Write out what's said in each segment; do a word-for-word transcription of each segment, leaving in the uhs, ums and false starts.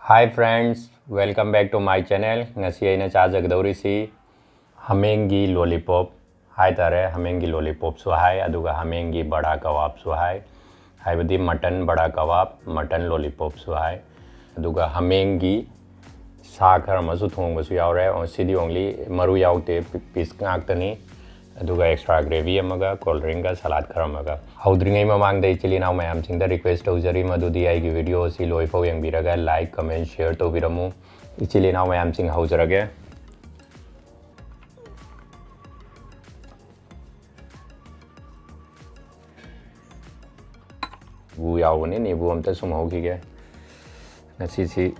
Hi friends, welcome back to my channel. ꯉꯁꯤ ꯑꯩꯅ ꯆꯥꯖꯒꯗꯧꯔꯤꯁꯤ ꯍꯥꯃꯦꯡꯒꯤ lollipop ꯍꯥꯏꯇꯥꯔꯦ꯫ ꯍꯥꯃꯦꯡꯒꯤ ꯂꯣꯂꯤꯄꯣꯞꯁꯨ ꯍꯥꯏ, ꯑꯗꯨꯒ ꯍꯥꯃꯦꯡꯒꯤ ꯕꯔꯥ ꯀꯕꯥꯞꯁꯨ ꯍꯥꯏ, ꯍꯥꯏꯕꯗꯤ ꯃꯇꯟ ꯕꯔꯥ ꯀꯕꯥꯞ, ꯃꯇꯟ ꯂꯣꯂꯤꯄꯣꯞꯁꯨ ꯍꯥꯏ꯫ ꯑꯗꯨꯒ ꯍꯥꯃꯦꯡꯒꯤ ꯁꯥ ꯈꯔ ꯑꯃꯁꯨ ꯊꯣꯡꯕꯁꯨ ꯌꯥꯎꯔꯦ꯫ ꯑꯣ, ꯁꯤꯗꯤ only ꯃꯔꯨ ꯌꯥꯎꯗꯦ, ꯄꯤ-, piece ꯉꯥꯛꯇꯅꯤ꯫ ꯑꯗꯨꯒ extra gravy ꯑꯃꯒ, cold drinkꯒ, salad ꯈꯔ ꯑꯃꯒ꯫ ꯍꯧꯗ꯭ꯔꯤꯉꯩ ꯃꯃꯥꯡꯗ ꯏꯆꯤꯜ ꯏꯅꯥꯎ ꯃꯌꯥꯝꯁꯤꯡꯗ request ꯇꯧꯖꯔꯤ, ꯃꯗꯨꯗꯤ ꯑꯩꯒꯤ video ꯑꯁꯤ ꯂꯣꯏꯐꯥꯎ ꯌꯦꯡꯕꯤꯔꯒ like, comment, share ꯇꯧꯕꯤꯔꯝꯃꯨ꯫ ꯏꯆꯤꯜ ꯏꯅꯥꯎ ꯃꯌꯥꯝꯁꯤꯡ, ꯍꯧꯖꯔꯒꯦ꯫ ꯅꯤꯕꯨ ꯌꯥꯎꯕꯅꯤ, ꯅꯤꯕꯨ ꯑꯝꯇ ꯁꯨꯝꯍꯧꯈꯤꯒꯦ꯫ ꯉꯁꯤꯁꯤ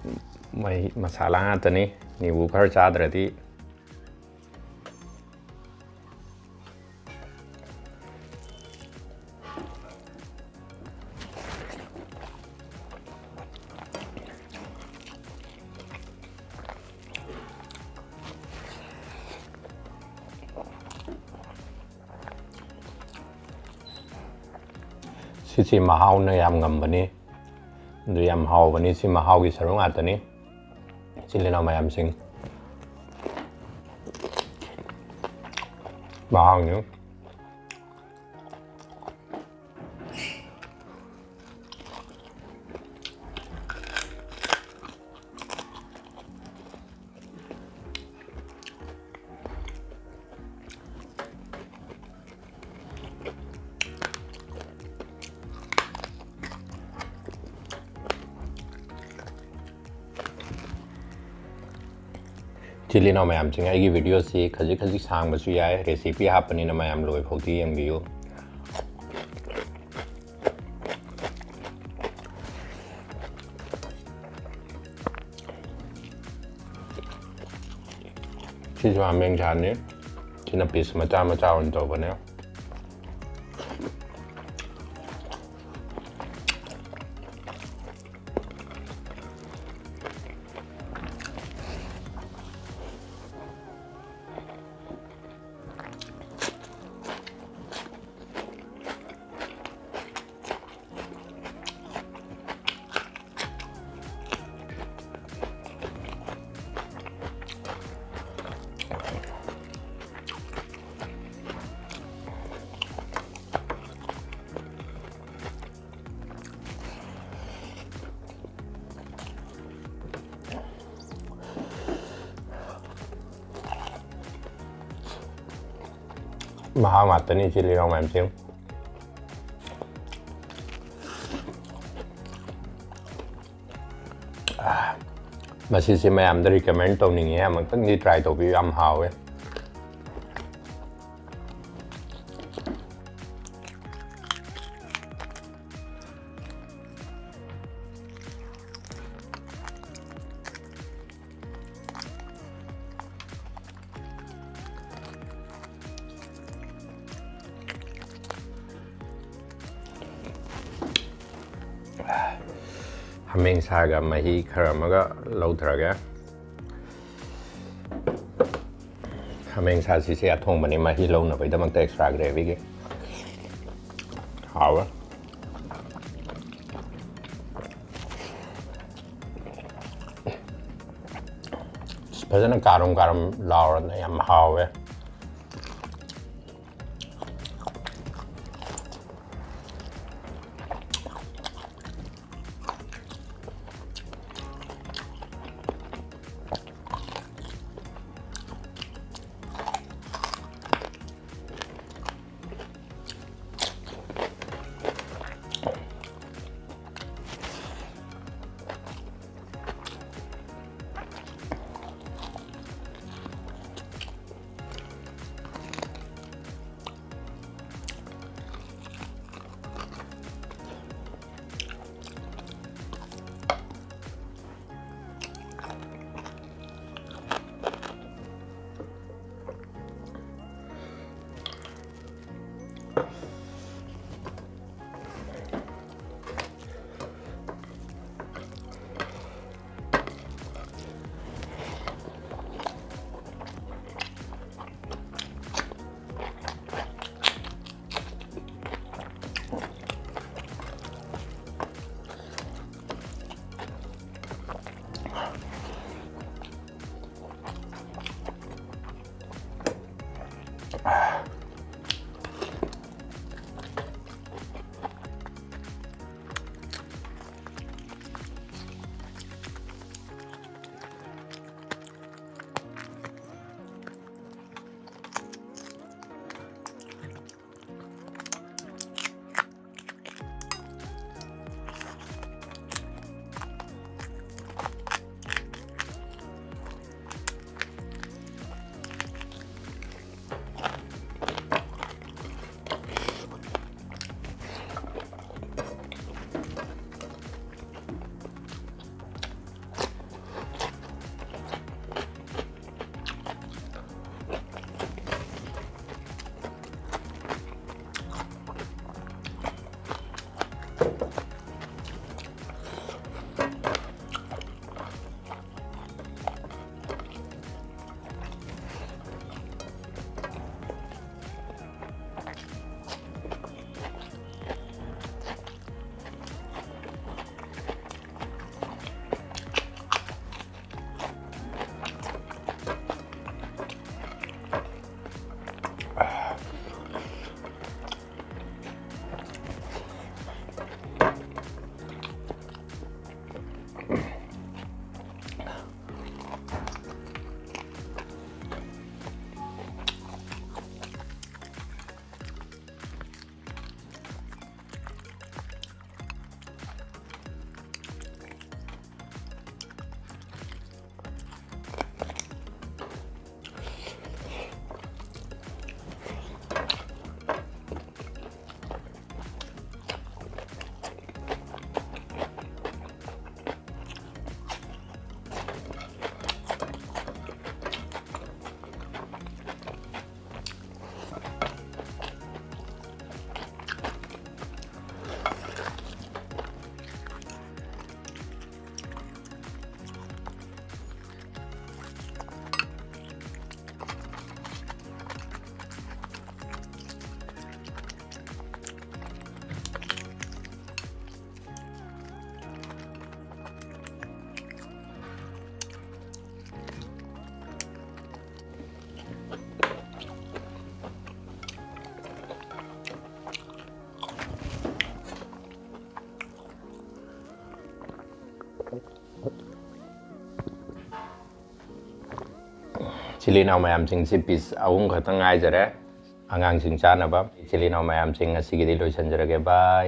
ꯃꯍꯤ ꯃꯁꯥꯂꯥ ꯉꯥꯛꯇꯅꯤ, ꯅꯤꯕꯨ ꯈꯔ ꯆꯥꯗ꯭ꯔꯗꯤ꯫ ꯁꯤꯁꯤ ꯃꯍꯥꯎꯅ ꯌꯥꯝ ꯉꯝꯕꯅꯤ꯫ ꯑꯗꯨ ꯌꯥꯝ ꯍꯥꯎꯕꯅꯤ꯫ ꯁꯤ ꯃꯍꯥꯎꯒꯤ ꯁꯔꯨꯛ ꯉꯥꯛꯇꯅꯤ, ꯏꯆꯤꯜ ꯏꯅꯥꯎ ꯃꯌꯥꯝꯁꯤꯡ꯫ ꯃꯍꯥꯎꯅꯤ꯫ ꯏꯆꯤꯜ ꯏꯅꯥꯎ ꯃꯌꯥꯝꯁꯤꯡ, ꯑꯩꯒꯤ videoꯁꯤ ꯈꯖꯤꯛ ꯈꯖꯤꯛ ꯁꯥꯡꯕꯁꯨ ꯌꯥꯏ, recipe ꯍꯥꯞꯄꯅꯤꯅ ꯃꯌꯥꯝ ꯂꯣꯏꯐꯥꯎꯗꯤ ꯌꯦꯡꯕꯤꯌꯨ꯫ ꯁꯤꯁꯨ ꯍꯥꯃꯦꯡ ꯁꯥꯅꯤ꯫ ꯁꯤꯅ piece ꯃꯆꯥ ꯃꯆꯥ ꯑꯣꯏꯅ ꯇꯧꯕꯅꯦ꯫ ꯃꯍꯥꯎ ꯉꯥꯛꯇꯅꯤ ꯆꯤꯂꯤ ꯔꯥꯃꯦꯟꯁꯦ꯫ ꯃꯁꯤꯁꯦ ꯃꯌꯥꯝꯗ recommend ꯇꯧꯅꯤꯡꯉꯦ, ꯑꯃꯨꯛꯇꯪꯗꯤ try ꯇꯧꯕꯤꯌꯨ, ꯌꯥꯝ ꯍꯥꯎꯋꯦ꯫ ꯍꯥꯃꯦꯡ ꯁꯥꯒ ꯃꯍꯤ ꯈꯔ ꯑꯃꯒ ꯂꯧꯊꯔꯒꯦ꯫ ꯍꯥꯃꯦꯡ ꯁꯥꯁꯤꯁꯦ ꯑꯊꯣꯡꯕꯅꯤ, ꯃꯍꯤ ꯂꯧꯅꯕꯒꯤꯗꯃꯛꯇ extra gravyꯒꯤ꯫ ꯍꯥꯎꯋꯦ꯫ ꯐꯖꯅ ꯀꯥꯔꯨꯝ ꯀꯥꯔꯨꯝ ꯂꯥꯎꯔꯗꯅ ꯌꯥꯝ ꯍꯥꯎꯋꯦ꯫ ꯏꯆꯤꯜ ꯏꯅꯥꯎ ꯃꯌꯥꯝꯁꯤꯡꯁꯤ piece ꯑꯍꯨꯝ ꯈꯛꯇꯪ ꯉꯥꯏꯖꯔꯦ, ꯑꯉꯥꯡꯁꯤꯡ ꯆꯥꯅꯕ꯫ ꯏꯆꯤꯜ ꯏꯅꯥꯎ ꯃꯌꯥꯝꯁꯤꯡ, ꯉꯁꯤꯒꯤꯗꯤ ꯂꯣꯏꯁꯤꯟꯖꯔꯒꯦ꯫ Bye꯫